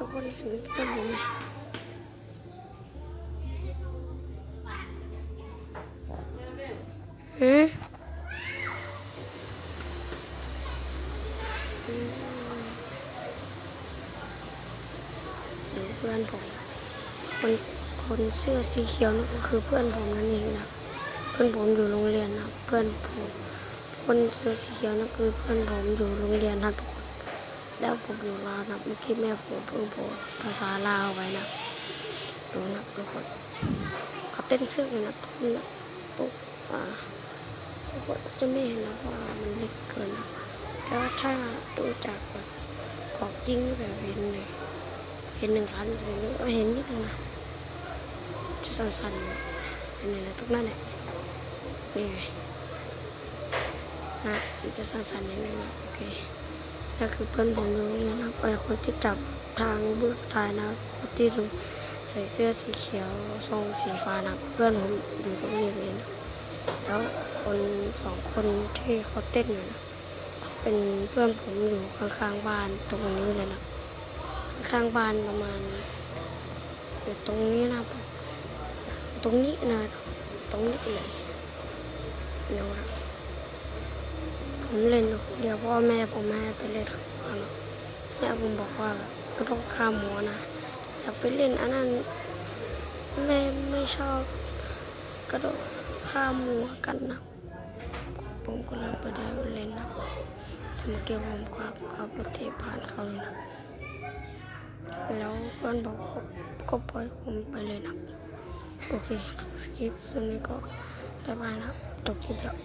ທຸກຄົນເຫັນເພື່ອນຜົມໄໝ? ຫື? ເພື່ອນຜົມ ຄົນ ຄົນເສື້ອສີຂຽວນັ້ນກໍຄືເພື່ອນຜົມນັ້ນເອງນະ. ເພື່ອນຜົມຢູ່ໂຮງຮຽນນະ ເພື່ອນຜົມ ຄົນເສື້ອສີຂຽວນັ້ນຄືເພື່ອນຜົມຢູ່ໂຮງຮຽນນະທຸກຄົນ. ແລ້ວຜົມຢູ່ລາວນະ ເມື່ອກີ້ແມ່ຜົມເພິ່ງໂພສພາສາລາວໄວ້ນະ. ດູນະທຸກຄົນ ເຂົາເຕັ້ນເຊື່ອງຢູ່ນະທຸກຄົນນະ. ປຸບ ອ່າ ທຸກຄົນອາດຈະບໍ່ເຫັນນະ ເພາະວ່າມັນເລິກເກີນນະ. ແຕ່ວ່າຖ້າດູຈາກແບບຂອງຈິງແບບເຫັນເລີຍ ເຫັນໜຶ່ງພັນເປີເຊັນເລີຍ ເຫັນນິດໜຶ່ງນະ ຈະສັ່ນໆ ອັນນີ້ນະ ຕົງນັ້ນແຫຼະ ນີ້ ນະ ມັນຈະສັ່ນໆ ນິດໜຶ່ງນະ. ໂອເຄ ນັ້ນຄືເພື່ອນຜົມຢູ່ໂຮງຮຽນນະ. ເອີ ຄົນທີ່ຈັບທາງເບື້ອງຊ້າຍນະ ຄົນທີ່ໃສ່ເສື້ອສີຂຽວ ຊົງສີຟ້ານະ ເພື່ອນຜົມຢູ່ໂຮງຮຽນນີ້ນະ. ແລ້ວຄົນສອງຄົນທີ່ເຂົາເຕັ້ນຢູ່ນະ ເປັນເພື່ອນຜົມຢູ່ຂ້າງໆ ບ້ານຕົງນີ້ແຫຼະນະ. ຂ້າງໆ ບ້ານປະມານຢູ່ຕົງນີ້ນະ ຕົງນີ້ນະ ຕົງນີ້ເລີຍ. ເນາະ ຜົມຫຼິ້ນຢູ່ຄົນດຽວ ເພາະວ່າແມ່ຜົມໃຫ້ໄປຫຼິ້ນຂ້າງນອກ. ແມ່ຜົມບອກວ່າ ກະໂດດຂ້າມຫົວນະ ຢາກໄປຫຼິ້ນອັນນັ້ນ ແມ່ໄມ່ຊອບກະໂດດຂ້າມຫົວກັນນະ. ຜົມກໍເລີຍບໍ່ໄດ້ຫຼິ້ນນະ. ແຕ່ເມື່ອກີ້ຜົມກໍຂັບລົດຖີບຜ່ານເຂົາຢູ່ນະ ແລ້ວເພື່ອນຜົມກໍປ່ອຍຜົມໄປເລີຍນະ. ໂອເຄ ຄລິບສ່ຳນີ້ກໍບາຍບາຍນະ ຈົບຄລິບແລ້ວ.